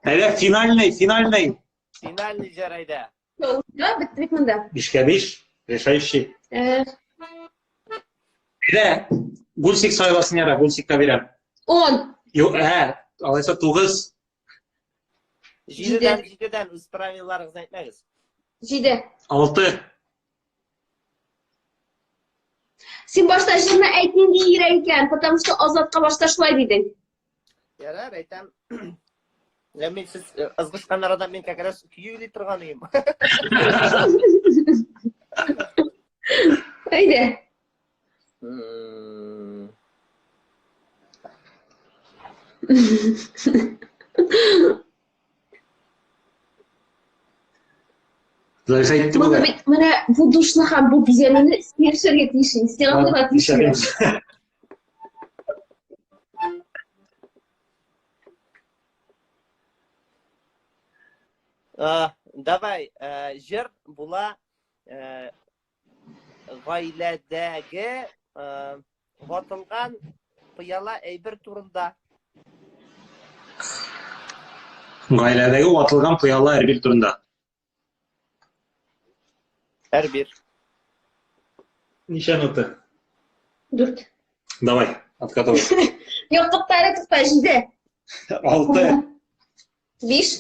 Әйдә, финальный, финальный. Финальный җыр әйдә. Да, бетте бит монда. Бишкә биш, решающий. Э, Әйдә, Гульсик сайласын яра, Гульсикка бирәм. 10. Юк, ә, алайса 9. Җидедән, җидедән үз правилаларыгызны әйтмәгез. 7. 6. Син башта җырны әйт нинди йөрәк икән, потому что Азатка башта шулай дидең. Ярар, әйтәм. Я мин сез ызгышкан арада мин как раз көйли торган идем. Әйдә. Зариф әйтте Моны бүген. бит менә бу душны һәм бу бизәнүне син эшләргә тиешсең. Сиңа гына тиеш. Давай, э, җыр була э, гаиләдәге э, ватылган пыяла әйбер турында. Гаиләдәге ватылган пыяла әйбер турында. Әрбир. Ничә нота? Дүрт. Давай, откатывай. Юк, тукта әле, тукта, җиде. Алты. Биш.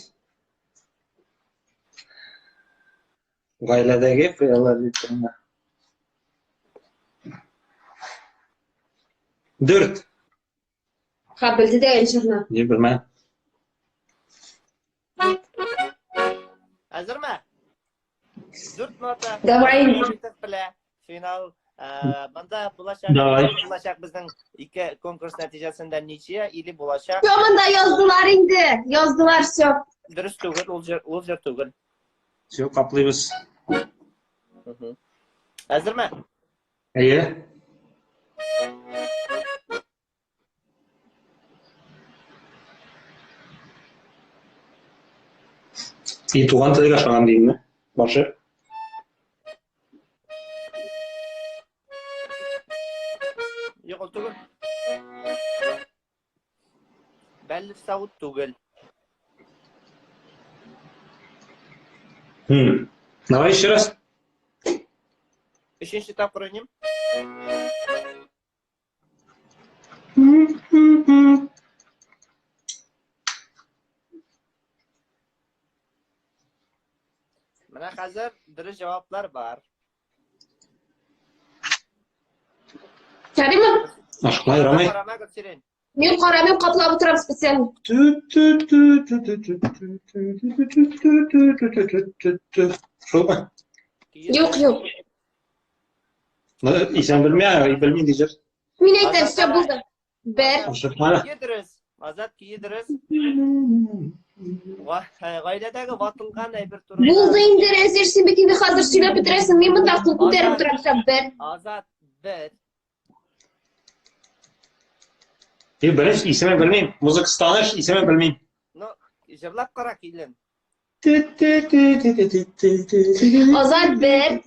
Гаиләдәге пыяла әйбер турында. Дүрт. Ха, белде дә җырны. Не белмәм. Әзерме? Дүрт нота. Давай. Белә. Финал. Э, монда булачак, Давай. булачак безнең ике конкурс нәтиҗәсендә ничья или булачак. Все, монда яздылар инде. Яздылар, все. Дөрес түгел, ул җыр, ул җыр түгел. Все, каплыйбыз. Әзерме? Әйе. И туган телгә ошаган димме? Башы. Юк, ул түгел. Бәлле савыт түгел. Хм. Давай еще раз. Өченче тапкыр уйныйм. Менә хәзер дөрес җаваплар бар. Ярыймы? Ашыкма, ярамый. Карама, Гөлсирин. Мин карамыйм, каплап утырам специально. Шулмы? Юк, юк. Ну, исән белми, белмим дижер. Мин әйтәм, все булды. Бер. Ашыкма. Көе дөрес. Азат көе дөрес. Гаиләдәге ватылган әйбер турында. Булды инде, Рәзир, син бит инде хәзер сөйләп бетерәсең. Мин монда кул күтәреп утырам, все, бер. Азат бер. И беренче исемен белмим. Музыкасы таныш, исемен белмим. Ну, җырлап кара килен. Азат бер,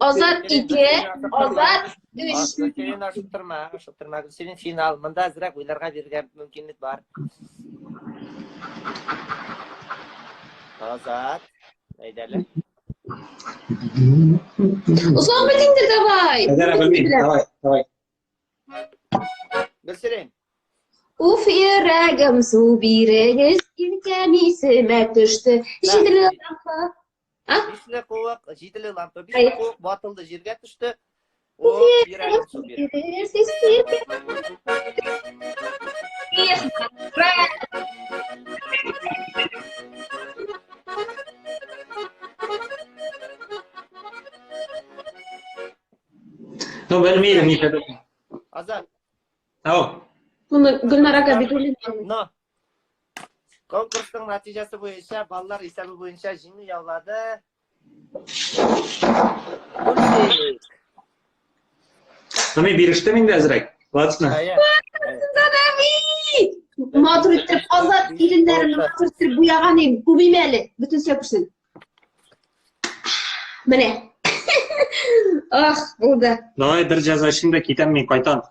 Азат ике, Азат өч. Гөлсирин ашыктырма, ашыктырма. Гөлсирин финал. Монда әзрәк уйларга бирергә мөмкинлек бар. Азат, әйдәле. Озак бит инде, давай. Әзәрә белмим. Давай, давай. Гөлсирин. Уф, йөрәгем, су бирегез, иркәм исемә төште. Җиделе лампа. А? Бишле куык, җиделе лампа. Бишле куык батылды, җиргә төште. Уф, йөрәгем, су бирегез. Ну, белмим, ничә. Азат. Ау. Моны Гөлнара Габидуллина. Но. Конкурсның нәтиҗәсе буенча, баллар исәбе буенча җиңү яулады. Гөлсик. Ну, мин бирештем инде әзрәк. Ладно. Матур итеп, Азат иреннәрен матур итеп буяган идем. Күбим әле, бөтен күрсен. Менә. Ах, булды. Давай бер җәза өчен дә китәм мин кайтам.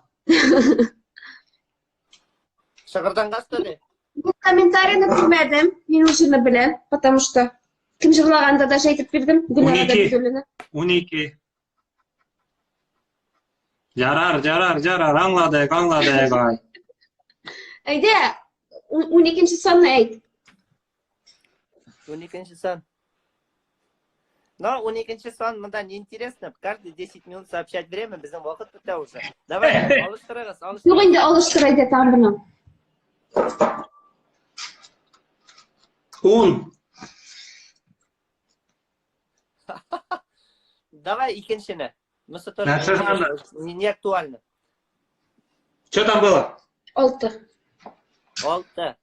Шыгырданга өстәле. Бу комментарийны күрмәдем. Мин ул җырны беләм, потому что кем җырлаганда даже әйтеп бирдем. Гөлнара Габидуллина. 12. Ярар, ярар, ярар, аңладык, аңладык, ай. Әйдә, 12 санны әйт. 12 сан. Но 12 сан монда неинтересно. Каждые 10 минут сообщать время, безнең вакыт бетә уже. Давай, алыштырыгыз, алыштырыгыз. Юк инде алыштыр әйдә тагын берне. Ун. Давай икенчене. Монысы тоже не актуально. Что там было? Алты. Алты.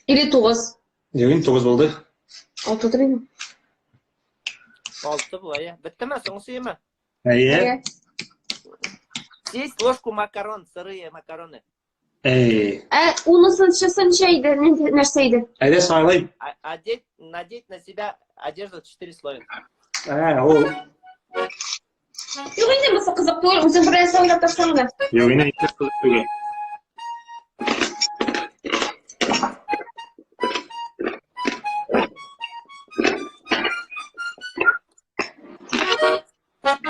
Или тугыз. Юк, инде тугыз булды. Алты димме? Алты була, иә. Беттеме, соңгысы еме? Әйе. Съесть ложку макарон, сырые макароны. Әй. Ә унысынчысы ничә иде? Нинди нәрсә иде? Әйдә сайлыйм. Одеть, надеть на себя одежду четыре слоя. Ә, ул. Юк инде, монысы кызык түгел, үзең бер нәрсә уйлап тапсаң да. Юк инде, кызык түгел.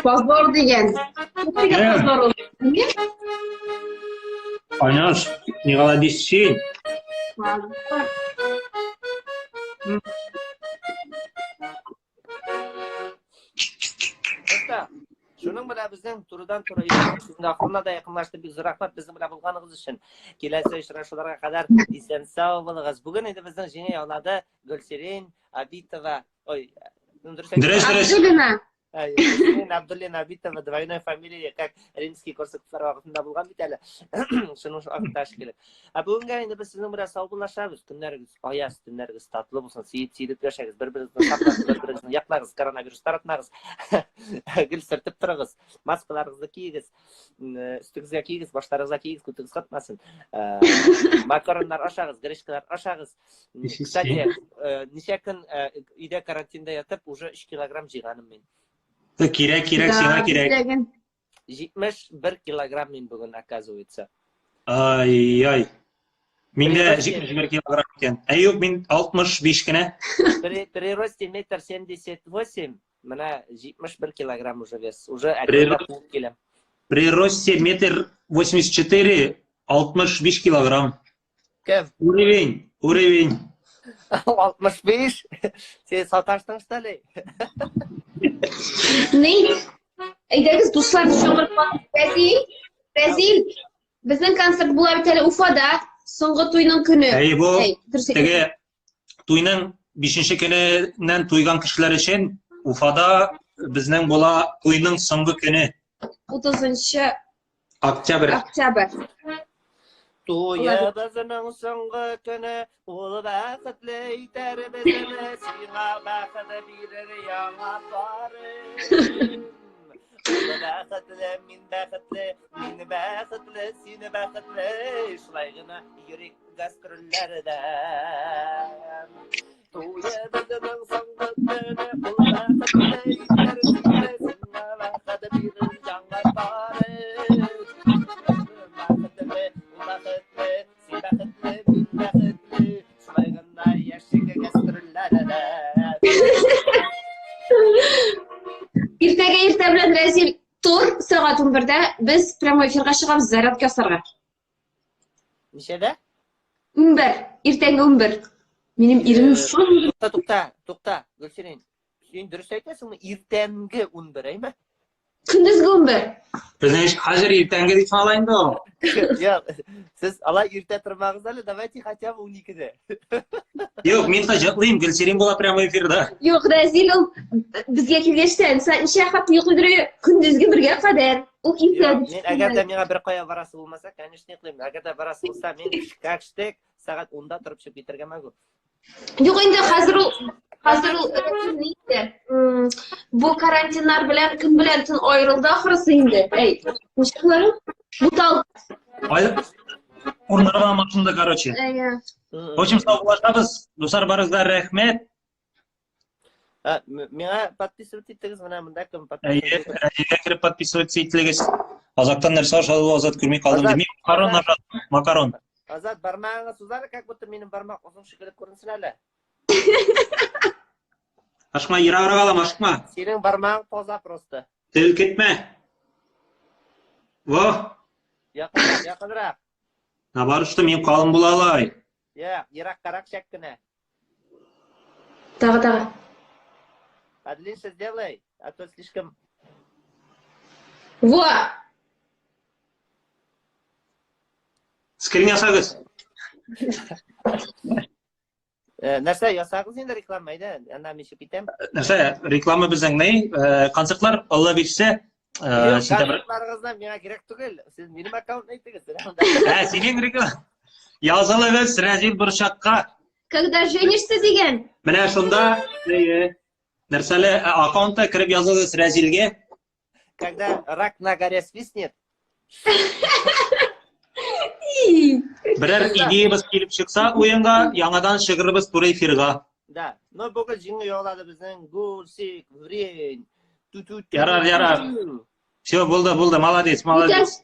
Позор дигән. Дигән позор ул. Айназ, не голодись син. Дуслар, шуның белән безнең турыдан-туры эфирыбызның ахырына да якынлашты. Бик зур рәхмәт безнең белән булганыгыз өчен. Киләсе очрашуларга кадәр исән-сау булыгыз. Бүген инде безнең җиңү яулады Гөлсирин Абитова. Ой, ну, дөрес Дөрес, дөрес. Абдуллина. Гөлсирин Абдуллина Абитова, двойной фамилия, как римский Корсаковлар вакытында булган бит әле. Шуның аркада шикелле. Ә бүгенгә инде без сезнең белән саубуллашабыз. Көннәрегез аяз, төннәрегез татлы булсын. Сөеп-сөелеп яшәгез. Бер-берегезне саклагыз, бер-берегезне яклагыз, коронавирус таратмагыз. Гел сөртеп торыгыз. Маскаларыгызны киегез. Өстегезгә киегез, башларыгызга киегез, күтегез катмасын. Макароннар ашагыз, гречкалар ашагыз. Кстати, ничә көн өйдә карантинда ятып, уже 3 килограмм җыйганым мин. Кирәк, кирәк, сиңа кирәк. 71 килограмм мин бүген, оказывается. Ай-яй. Мин дә 71 килограмм икән. Ә юк, мин 65 кенә. При, при росте метр 78, менә 71 килограмм уже вес. Уже әкренләп куып киләм. При росте метр 84, 65 килограмм. Кем? Уровень, уровень. 65? Син саташтың, что ли? Ни? Әйдәгез, дуслар, чакырып Рәзил, Рәзил, безнең концерт була бит әле Уфада, соңгы туйның көне. Әй, бу теге туйның бишенче көненнән туйган кешеләр өчен Уфада безнең була туйның соңгы көне. 30 Октябрь. Октябрь. Туебызның соңгы көне, ул бәхетле итәр безне, сиңа бәхет бирер яңа парым. Ул бәхетле, мин бәхетле, мин бәхетле, син бәхетле, шулай гына йөрик гастрольләрдә. Туебызның соңгы көне, ул бәхетле итәр сине, сиңа бәхет бирер яңа парым. Бәхетле, ул бәхетле, син бәхетле, мин бәхетле, шулай гына яшик гастрольләрдә. Иртәгә иртә белән Рәзил тор, сәгать 11-дә без прямой эфирга чыгабыз зарядка ясарга. Ничәдә? 11. Иртәнге 11. Минем ирем шундый. Тукта, тукта, тукта, Гөлсирин. Син дөрес әйтәсеңме? Иртәнге 11, әйме? Көндезге 11. Безнең хәзер иртәнге дип санала инде ул. Юк, сез алай иртә тормагыз әле, давайте хотя бы 12-дә. Юк, мин хаҗатлыйм, Гөлсирин була прямой эфирда. Юк, Рәзил ул безгә килгәч тә, сәгать ничә хәтле йоклыйдыр, көндезге бергә кадәр. Ул иртә. Юк, мин әгәр дә миңа бер кая барасы булмаса, конечно, йоклыйм. Әгәр дә барасы булса, мин как штык сәгать 10-да торып чыгып китәргә могу. Юк инде хәзер ул хәзер ул инде бу карантиннар белән көн белән төн аерылды ахрысы инде. Әй, ничек булар ул? Бутал. Ай, урыннарга алмашынды, короче. Әйе. В общем, саубуллашабыз. Дуслар, барыгызга рәхмәт. Миңа подписывать иттегез, менә монда кем подписывать. Әйе, кереп подписываться ителегез. Азаттан нәрсә ашады ул, Азат күрми калдым. Мин макарон ашадым, макарон. Азат, бармагыңа сузар, как будто минем бармак озын шикелле күренсен әле. Ашма, ераграк алам, ашма. Синең бармагың таза просто. Тел китмә. Во. Якынрак, якынрак. Наоборот, что мин калын була алай. Я, ераккарак чәк кенә. Тагы, тагы. Подлиннее сделай, а то слишком... Во! Скрин ясагыз. Э, нәрсә ясагыз инде реклама, әйдә, анда мин чыгып китәм. Нәрсә, реклама безнең ни? Э, концертлар, Алла бирсә, э, сентябрь. Концертларыгызны миңа кирәк түгел. Сез минем аккаунтны әйтегез. Ә, синең реклама. Язылыгыз Рәзил Борчакка. Когда женишься дигән. Менә шунда, әйе. Нәрсәле аккаунтка кереп язылыгыз Рәзилгә. Когда рак на горе свистнет. Берәр идеябез килеп чыкса уенга, яңадан чыгырбыз туры эфирга. Да. Но бүген җиңү яулады безнең Гульсик, Врень. Ярар, ярар. Все, булды, булды, молодец, молодец.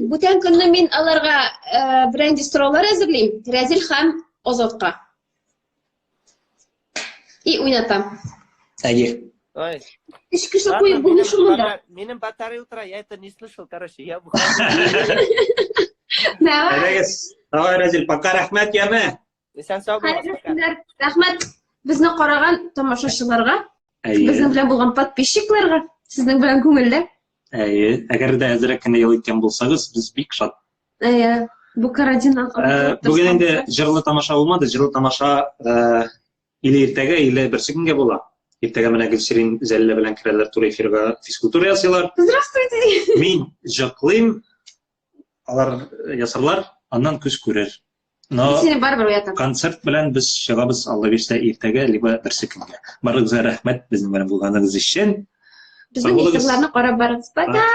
Бүтән көнне мин аларга э, берәр сораулар әзерлим. Рәзил һәм Азатка. И уйнатам. Әйе. Ой. Өч кеше куеп булмый шул монда. Минем батарея утыра, я это не слышал, короче, я Давай. Әйдәгез. Давай, Рәзил, пока рәхмәт, яме. Исән сау булыгыз. Хәерле Рәхмәт безне караган тамашачыларга, безнең белән булган подписчикларга, сезнең белән күңелле. Әйе, әгәр дә әзрәк кенә ял иткән булсагыз, без бик шат. Әйе, бу карантиннан э, Бүген инде җырлы тамаша булмады, җырлы тамаша э, или иртәгә, или берсе көнгә була. Иртәгә менә Гөлсирин Зәлилә белән керәләр туры эфирга физкультура ясыйлар. Здравствуйте. Мин җыклыйм, алар ясарлар, аннан күз күрер. Но Сине барыбер уятам. Концерт белән без чыгабыз, Алла бирсә, иртәгә, либо берсе көнгә. Барыгызга рәхмәт безнең белән булганыгыз өчен. Безнең эфирларны карап барыгыз. Пока!